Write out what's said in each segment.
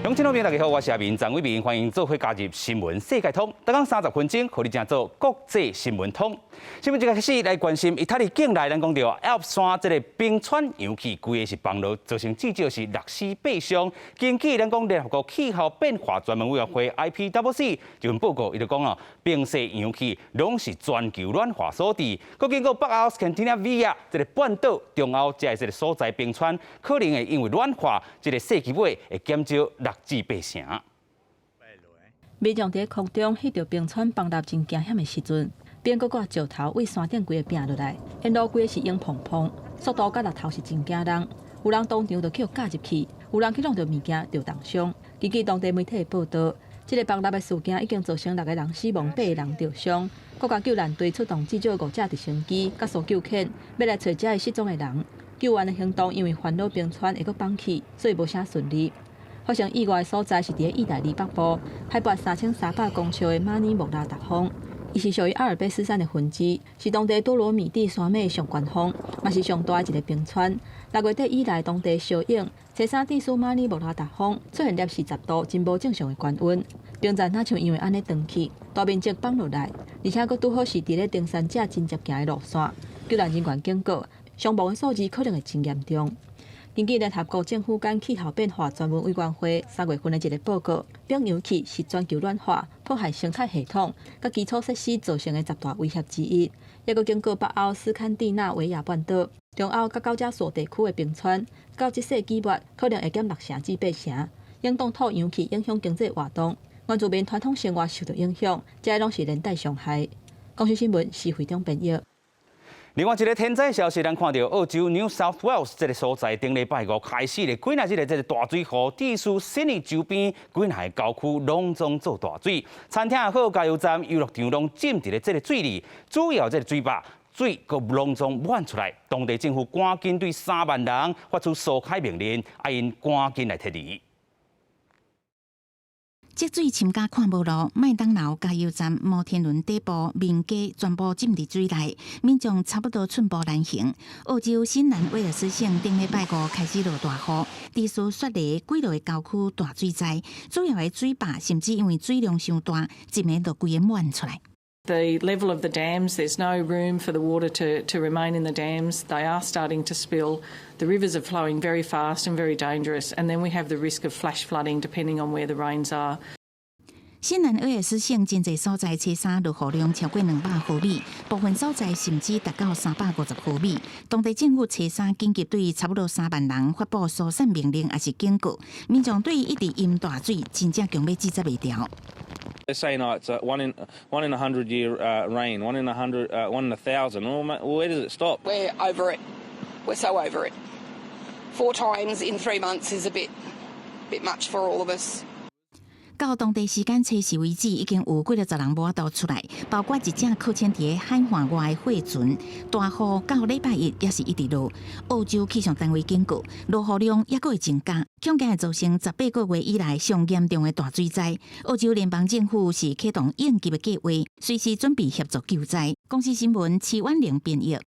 鄉親老朋，大家好，我是阿明張偉明，歡迎做伙加入新聞世界通。逐工30分鐘，予你正做國際新聞通。新聞一開始來關心，意大利境內咱講著阿爾卑斯山這個冰川融去，規个是崩落，造成至少是六死八傷。根據咱講聯合國氣候變化專門委員會 IPCC 這份報告，伊就講哦，冰雪融去攏是全球暖化所致。閣經過北歐斯堪的納維亞這個半島、中歐這個所在冰川，可能會因為暖化，這個世紀尾會減少6至8成。民眾佇空中翕著冰川崩落真驚險的時陣，冰閣掛石頭對山頂規个拚落來，沿路規个是湧蓬蓬，速度佮力頭是真驚人。有人當場就去予咬入去，有人去挵著物件就重傷。根據當地媒體的報道，這個崩落的事件已經造成六個人死亡，八個人著傷。國家救難隊出動至少五架直升機佮搜救犬，欲來揣這个失蹤的人。救援的行動因為煩惱冰川會閣崩去，所以無啥順利。發生意外的所在是佇意大利北部，海拔3300公尺的馬尼莫拉達峰，伊是屬於阿爾卑斯山的分支，是當地多羅米蒂山脈上懸峰，嘛是上大的一个冰川。6月底以來，當地燒湧，初三致使馬尼莫拉達峰出現攝氏10度真無正常的高溫，冰層若像因為按呢斷去，大面積崩落來，而且閣拄好是佇咧登山者真捷行的路線。救難人員警告，傷亡的數字可能會真嚴重。根據聯合國政府間氣候變化專門委員會3月份的一个報告，冰融去是全球暖化破壞生態系統佮基礎設施造成的十大威脅之一。抑閣警告北歐斯堪的納維亞半島、中歐佮高加索地區的冰川，到這世紀末可能會減6成至8成。冷凍土融去影響經濟活動，原住民傳統生活受到影響，這攏是連帶傷害。公視新聞施惠中編譯。另外一个天災消息，咱看著澳洲 New South Wales 這个所在，頂禮拜五開始的幾若日的這个大水雨，致使悉尼周邊幾若个郊區攏總做大水，餐廳也好，加油站、遊樂場攏浸佇咧這个水裡，主要這个水壩水閣攏總滿出來，當地政府趕緊對3萬人發出疏開命令，愛𪜶趕緊來撤離。積水深甲看無路，麥當勞加油站、摩天輪底部、民家全部浸佇水內，民眾差不多寸步難行。澳洲新南威爾斯省頂禮拜五開始落大雨，致使雪梨幾落個郊區大水災，主要的水壩甚至因為水量傷大，一暝就規个滿出來。 The level of the dams, there's no room for the water to remain in the dams. They are starting to spill. The rivers are flowing very fast and very dangerous. And then we have the risk of flash flooding depending on where the rains are. 新南威爾斯省真濟所在，初三落雨量超過200毫米，部分所在甚至達到350毫米。當地政府初三緊急對差不多3萬人發布疏散命令，抑是警告民眾對一直淹大水，真正強欲拒絕袂牢。 They're saying, oh, it's a one in 100 year rain, one in 100, one in 1,000. Well, where does it stop? We're over it. We're so over it. Four times in 3 months is a bit much for all of us. 到當地時間初四為止，已經有幾若十人無法度出來，包括一隻擱淺佇海岸外的貨船。大雨到禮拜一也是一直落。澳洲氣象單位警告，落雨量猶閣會增加，恐驚會造成18個月以來上嚴重的大水災。澳洲聯邦政府是啟動應急的計劃，隨時準備協助救災。公視新聞齊婉玲編譯。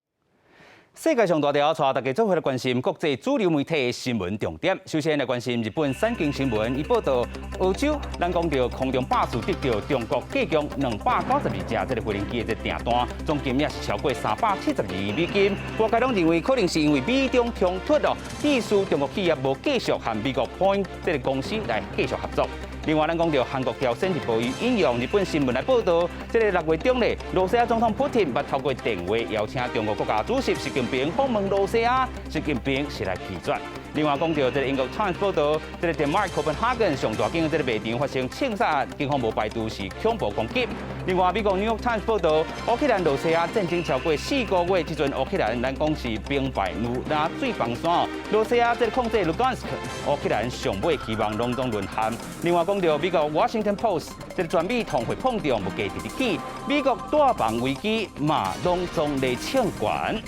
世界上大條，帶大家做伙來關心國際主流媒體的新聞重點。首先來關心日本產經新聞，伊報道澳洲，咱講著空中霸主得著中國提供292架這个飛行機的這訂單，總金額是超過372億美金。外界攏認為可能是因為美中衝突哦，致使中國企業無繼續和美國波音這个公司來繼續合作。另外，咱講著韓國朝鮮日報伊引用日本新聞來報道，這个6月中咧，羅西亞總統普廷捌透過電話邀請中國國家主席習近平訪問羅西亞，習近平是來拒絕。另外講著這个英國 Times 報道，這个丹麥哥本哈根上大間的這个賣場發生槍殺案，警方無排除是恐怖攻擊。另外，美國 New York Times 報道，烏克蘭、羅西亞戰爭超過4個月，這陣烏克蘭咱講是兵敗如山水崩山，羅西亞這个控制盧甘斯克，烏克蘭上尾希望攏總淪陷。另外講著美國 Washington Post 這个全美通貨膨脹物價直直起，美國大房危機嘛攏總咧衝懸。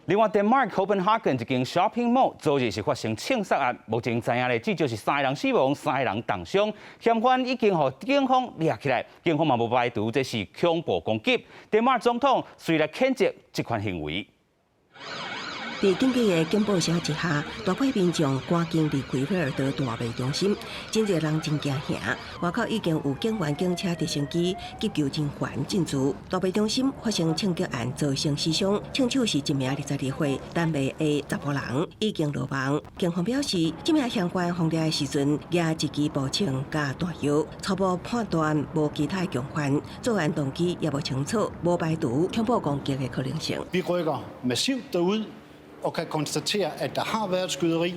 另外，丹麥哥本哈根一間 shopping mall 昨日是發生槍殺案，目前知影咧，至少是三個人死亡，三個人重傷，嫌犯已經予警方掠起來，警方嘛無排除這是恐怖攻擊。丹麥總統隨來譴責這款行為。佇緊急的警報聲之下，大批民眾趕緊離開菲爾德大賣中心，真濟人真驚嚇。外口已經有警員、警車、直升機、急救人員進駐。大賣中心發生槍擊案，造成死傷，槍手是一名22歲丹麥的查埔人，已經落網。警方表示，這名嫌犯封掠的時陣，舉一支步槍佮彈藥，初步判斷無其他共犯，作案動機也無清楚，無排除恐怖攻擊的可能性。 Vi rykker massivt derud og kan konstatere, at der har været skyderi,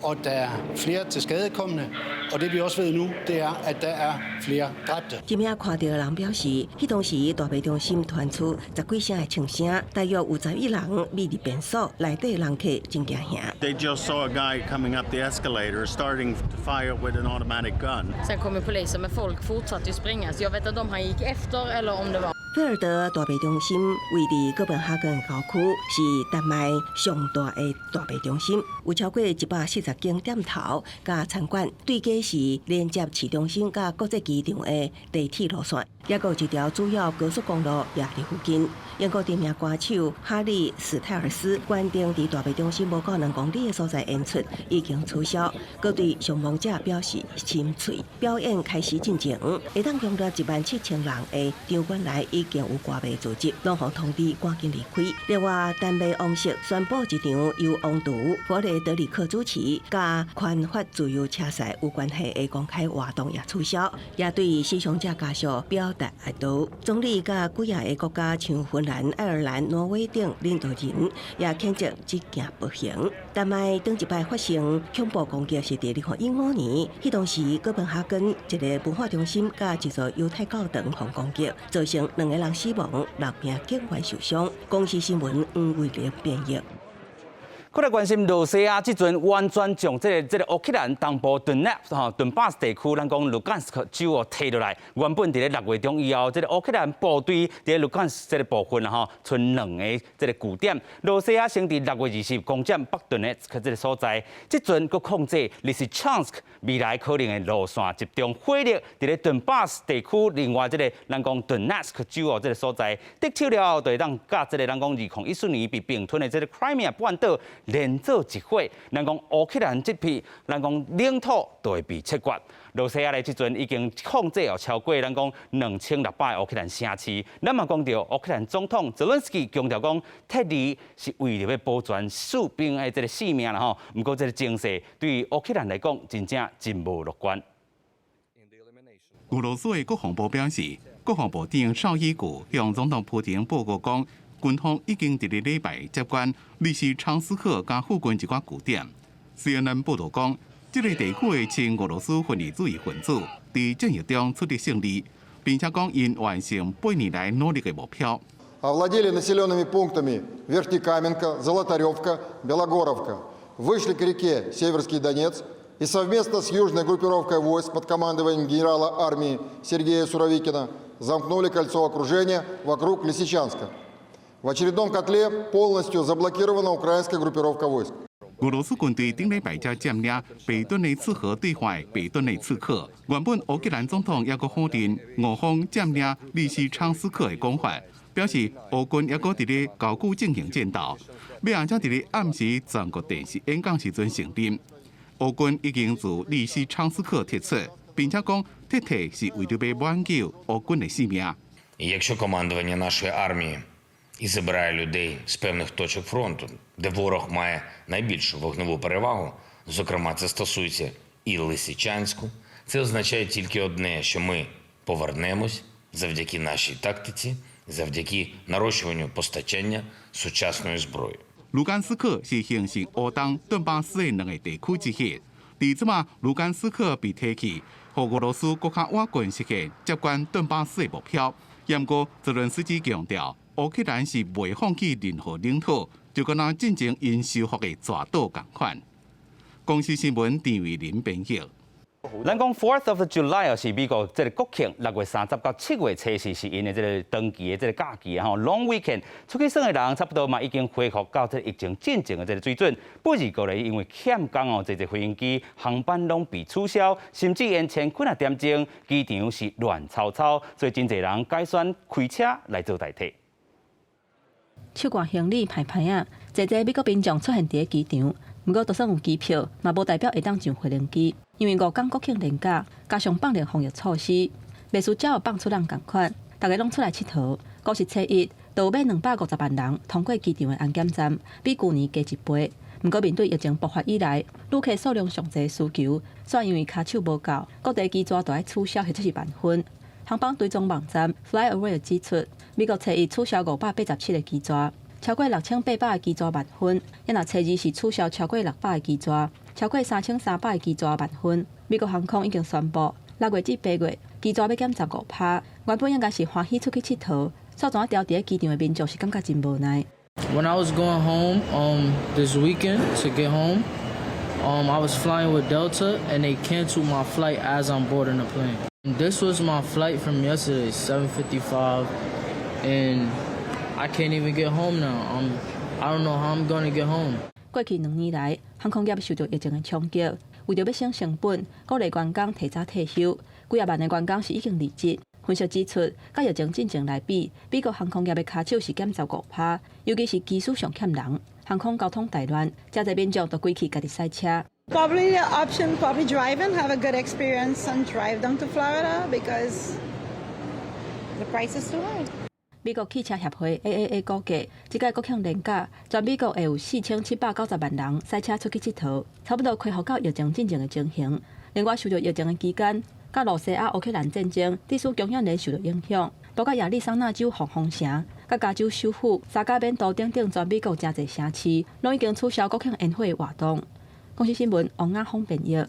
og der er flere tilskadekomne, og det vi også ved nu, det er, at der er flere dræbte。一名看著的人表示，彼當時大賣中心傳出十幾聲的槍聲，大約有11人匿佇便所，內底人客真驚嚇。 They just saw a guy coming up the escalator, starting to fire with an automatic gun. Sen kom ju polisen, men folk fortsatte ju springa. Så jag vet inte om han gick efter eller om det var. 菲爾德大賣中心位佇哥本哈根郊區，是丹麥上大的大賣中心，有超過140間店頭佮餐館。對過是連接市中心佮國際機場的地鐵路線，抑閣有一條主要高速公路也佇附近。英國著名歌手哈利史泰爾斯原定佇大賣中心無夠2公里的所在演出已經取消，閣對傷亡者表示心碎。表演開始進前，會當容納17,000人的場館內已經有歌迷聚集，攏予通知趕緊離開。另外，丹麥王室宣布一場由王儲弗雷德里克主持、佮寬發自由車賽有關係的公開活動也取消，也對死傷者家屬表達哀悼。總理佮幾仔个國家像芬蘭、愛爾蘭、挪威等領導人也譴責這件暴行。丹麥頂一擺發生恐怖攻擊是佇2015年，彼當時哥本哈根一个文化中心佮一座猶太教堂予攻擊，造成兩個人死亡，六名警員受傷。公視新聞黃慧玲編譯。閣來關心羅西亞這陣完全將這個烏克蘭東部頓涅吼頓巴斯地區，咱講盧甘斯克州哦提落來。原本佇咧6月中以後，這個烏克蘭部隊佇咧盧甘斯這個部分啊吼，賰兩个這個據點。羅西亞先佇6月20攻佔北頓涅茨克這個所在，這陣閣控制利西昌斯克未來可能的路線集中火力佇咧頓巴斯地區，另外這個咱講頓涅茨克州哦這個所在得手了後，就會當佮這個咱講2014年被併吞的這個克里米亞半島連做一伙，咱講烏克蘭這片，咱講領土就會被切割。羅西亞咧這陣已經控制哦超過咱講2600個烏克蘭城市。咱嘛講著烏克蘭總統澤倫斯基強調講，撤離是為著欲保全士兵的這个性命啦吼。毋過這个情勢對烏克蘭來講，真正真無樂觀。俄羅斯的國防部表示，國防部長紹伊古向總統普廷報告講，軍方已經佇咧禮拜接管利西昌斯克佮附近一寡據點。CNN 報導講，這个地區的親俄羅斯分離主義分子佇戰役中取得勝利，並且講𪜶完成8年來努力的目標。 Овладели населенными пунктами Верхнекаменка, Золотаревка, Белогоровка, вышли к реке Северский Донец и совместно с южной группировкой войск под командованием генерала армии Сергея Суровикина замкнули кольцо окружения вокруг Лисичанска. В очередном котле полностью заблокирована украинская группировка войск. 俄羅斯軍隊頂禮拜才佔領北頓涅茨河對岸北頓涅茨克。原本烏克蘭總統猶閣否認俄方佔領利西昌斯克的講法，表示烏軍猶閣佇咧郊區進行戰鬥。尾仔才佇咧暗時全國電視演講時陣承認，烏軍已經自利西昌斯克撤出，並且講撤退是為著欲挽救烏軍的性命。 І якщо командування нашої армії і забирає людей з певних точок фронту, де ворог має найбільшу вогневу перевагу, зокрема, це стосується і Лисичанську, це означає тільки одне, що ми повернемось завдяки нашій тактиці, завдяки нарощуванню постачання сучасної зброї. 盧甘斯克是形勢烏東頓巴斯的兩个地區之一。佇這馬盧甘斯克被提去，予俄羅斯閣較倚近實現接管頓巴斯的目標。毋過澤倫斯基強調，烏克蘭是袂放棄任何領土，就敢若進前𪜶收復的全島仝款。公視新聞陳偉林編譯。咱講 Fourth of July 是美國這个國慶，6月30到7月初四是𪜶的這个長期的這个假期吼，Long Weekend 出去耍的人差不多嘛已經恢復到這个疫情進前的這个水準。不過咧，因為欠工哦，濟濟飛行機航班攏被取消，甚至延前幾仔點鐘，機場是亂糟糟，所以真濟人改選開車來做代替。手掛行李排排仔，濟濟美國民眾出現佇機場，毋過就算有機票，嘛無代表會當上飛行機，因為五工國慶連假，加上放寬防疫措施，袂輸鳥放出人仝款，大家攏出來𨑨迌。五是初一，就有欲250萬人通過機場的安檢站，比舊年加一倍。毋過面對疫情爆發以來，旅客數量上濟需求，煞因為跤手無夠，各地機座都愛取消或者是萬分。航班追蹤網站 FlightAware 指出，美國初一取消587個機座，超過6800個機座萬分；若初二是取消超過600個機座，超過3300個機座萬分。美國航空已經宣布，6月至8月機座欲減15%。原本應該是歡喜出去𨑨迌，煞怎牢佇咧機場的民眾是感覺真無奈。 When I was going home this weekend to get home, I was flying with Delta and they canceled my flight as I'm boarding the plane. This was my flight from yesterday, 7:55, and I can't even get home now. I don't know how I'm gonna get home. 過去2年來，航空業受著疫情的衝擊，為著欲省成本，鼓勵員工提早退休，幾仔萬个員工是已經離職。分析指出，佮疫情進前來比，美國航空業的跤手是減15%，尤其是機師上欠人，航空交通大亂，誠濟民眾都規氣家己駛車。 Probably the option, probably driving, have a good experience and drive down to Florida because the price is too high. 美國汽車協會 AAA 估計，這屆國慶連假，全美國會有4790萬人駛車出去𨑨迌，差不多恢復到疫情進前的情形。另外，受著疫情的期間，佮羅西亞、烏克蘭戰爭，致使供應鏈受著影響，包括亞利桑那州黃蜂城、佮加州首府薩卡門多等等，全美國誠濟城市，攏已經取消國慶煙火活動。公視新聞王亞峰編譯。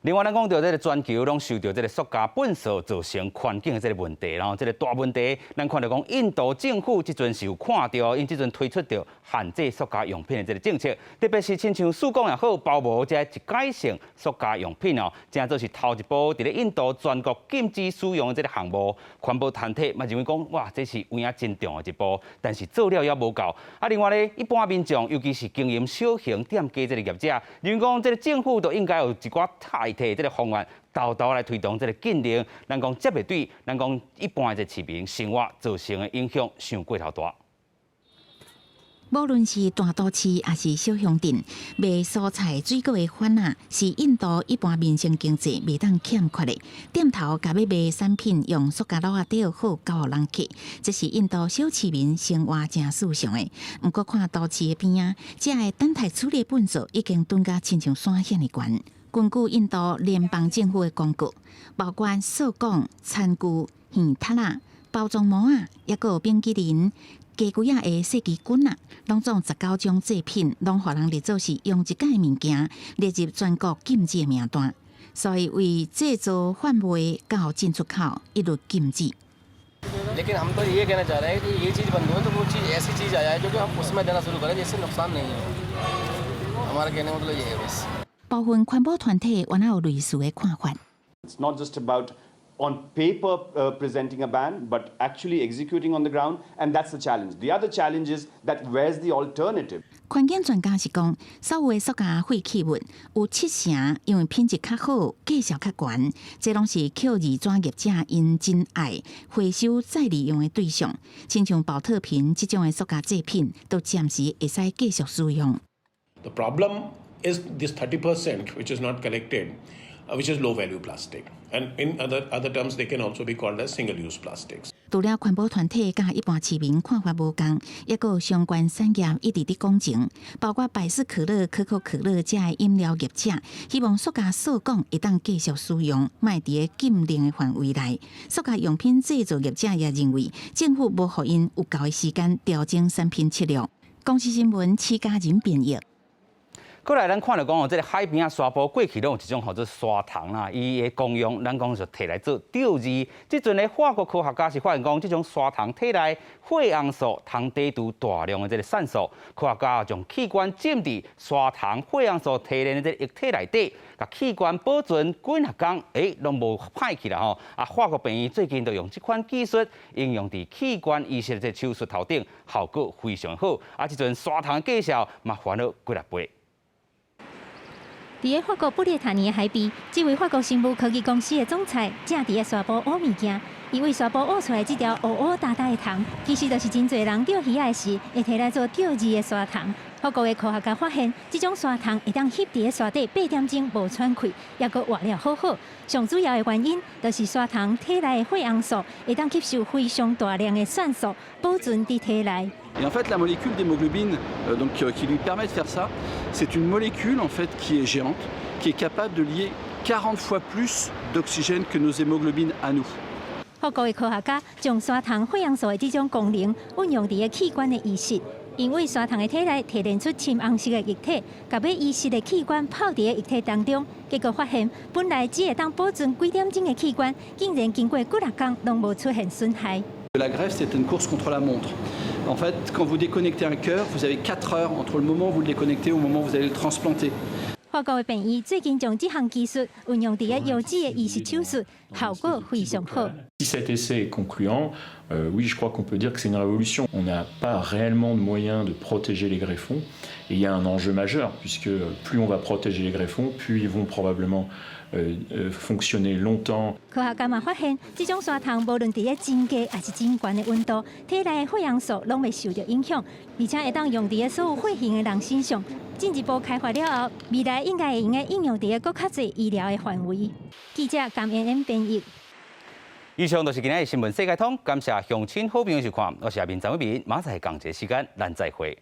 另外，咱講著這个全球攏受著這个塑膠糞埽造成環境的這个問題，然後這个大問題，咱看著講印度政府這陣是有看著，𪜶這陣推出著限制塑膠用品的這个政策，特別是親像試管也好，包膜這一改性塑膠用品哦，誠做是頭一步佇咧印度全國禁止使用的這个項目，環保團體嘛認為講，哇，這是有影真重的一步，但是做了猶無夠。啊，另外咧，一般民眾，尤其是經營小型店家這个業者，認為講這个政府都應該有一寡代替這个方案，沓沓來推動這个禁令，咱講這袂對咱講一般的市民生活造成的影響傷過頭大。無論是大都市抑是小鄉鎮，賣蔬菜水果的販仔，是印度一般民生經濟袂當欠缺的。店頭共欲賣產品用塑膠簍仔袋好交予人客，這是印度小市民生活誠時常的。毋過看都市的邊仔，這个等待處理的糞埽已經囤甲親像山遐爾懸。根據印度聯邦政府的公告，包括塑管、餐具、耳塔仔、包裝膜仔，抑閣有冰淇淋、雞胿仔的細支棍仔，攏總19種製品，攏予人列做是用一擺的物件，列入全國禁止的名單。所以為製造、販賣到進出口，一律禁止。 लेकिन हम तो ये कहना चाह रहे हैं कि ये चीज़ बंद हो तो वो चीज़ ऐसी चीज़ आ जाए जो कि हम उसमें देना शुरू करें जिससे नुकसान नहीं हो। हमारा कहने का मतलब ये है बस। 部分環保團體原來有類似的看法。 It's not just about on paper presenting a ban, but actually executing on the ground, and that's the challenge. The other challenge is that where's the alternative? 環境專家是講，所有的塑膠廢棄物有七成因為品質較好、價數較懸，這攏是扣二紙業者𪜶真愛回收再利用的對象。親像寶特瓶這種的塑膠製品，都暫時會使繼續使用。 The problem is this 30% which is not collected, which is low value plastic. And in other terms, they can also be called as single use plastics. 除了環保團體佮一般市民看法無仝，抑閣有相關產業一直佇講情，包括百事可樂、可口可樂這个飲料業者，希望塑膠塑管會當繼續使用，莫佇咧禁令的範圍內。塑膠用品製造業者也認為，政府無予𪜶有夠的時間調整產品策略。公視新聞，施嘉仁編譯。過來，咱看著講哦，這个海邊仔沙埔過去攏有一種號做沙蟲啦，伊的功用，咱講就提來做釣魚。這陣咧法國科學家是發現講，這種沙蟲體內血紅素通提除大量的這个酸素。科學家將器官浸佇沙蟲血紅素提煉的這个液體內底，共器官保存幾若工，欸，攏無歹去啦吼。啊，法國病院最近就用這款技術應用佇器官移植的這個手術頭頂，效果非常好。啊，這陣沙蟲的價數嘛翻了幾若倍。佇法國布列塔尼的海邊，這位法國生物科技公司的總裁正佇咧沙埔挖物件。伊對沙埔挖出來這條烏烏焦焦的蟲，其實就是真濟人釣魚仔時會提來做釣餌的沙蟲。法國的科學家發現，這種沙蟲會當翕佇咧沙底8點鐘無喘氣，猶閣活了好好。上主要的原因，就是沙蟲體內的血紅素會當吸收非常大量的酸素，保存佇體內。 Et en fait, la molécule d'hémoglobine donc, qui lui permet de faire ça, c'est une molécule en fait, qui est géante, qui est capable de lier 40 fois plus d'oxygène que nos hémoglobines à nous. 法國的科學家將沙蟲血紅素的這種功能運用佇咧器官的移植，因為沙蟲的體內提煉出深紅色的液體，共欲移植的器官泡佇咧液體當中，結果發現本來只會當保存幾點鐘的器官，竟然經過幾若工攏無出現損害。 La greffe, c'est une course contre la montre. En fait, quand vous déconnectez un cœur, vous avez 4 heures entre le moment où vous le déconnectez et au moment où vous allez le transplanter. 法國的病院最近將這項技術運用佇咧腰子的移植手術，效果非常好。 Si cet essai est concluant, oui, je crois qu'on peut dire que c'est une révolution. On n'a pas réellement de moyens de protéger les greffons. Et il y a un enjeu majeur, puisque plus on va protéger les greffons, plus ils vont probablement fonctionner longtemps. 科學家嘛發現，這種沙蟲無論佇咧真低抑是真懸的溫度，體內的血紅素攏袂受著影響，而且會當用佇咧所有血型的人身上。進一步開發了後，未來應該會用得應用佇咧閣較濟醫療的範圍。記者甘妍妍編譯。以上就是今仔日新聞世界通，感謝鄉親好朋友收看，我是阿明張偉明，明仔載仝一个時間，咱再會。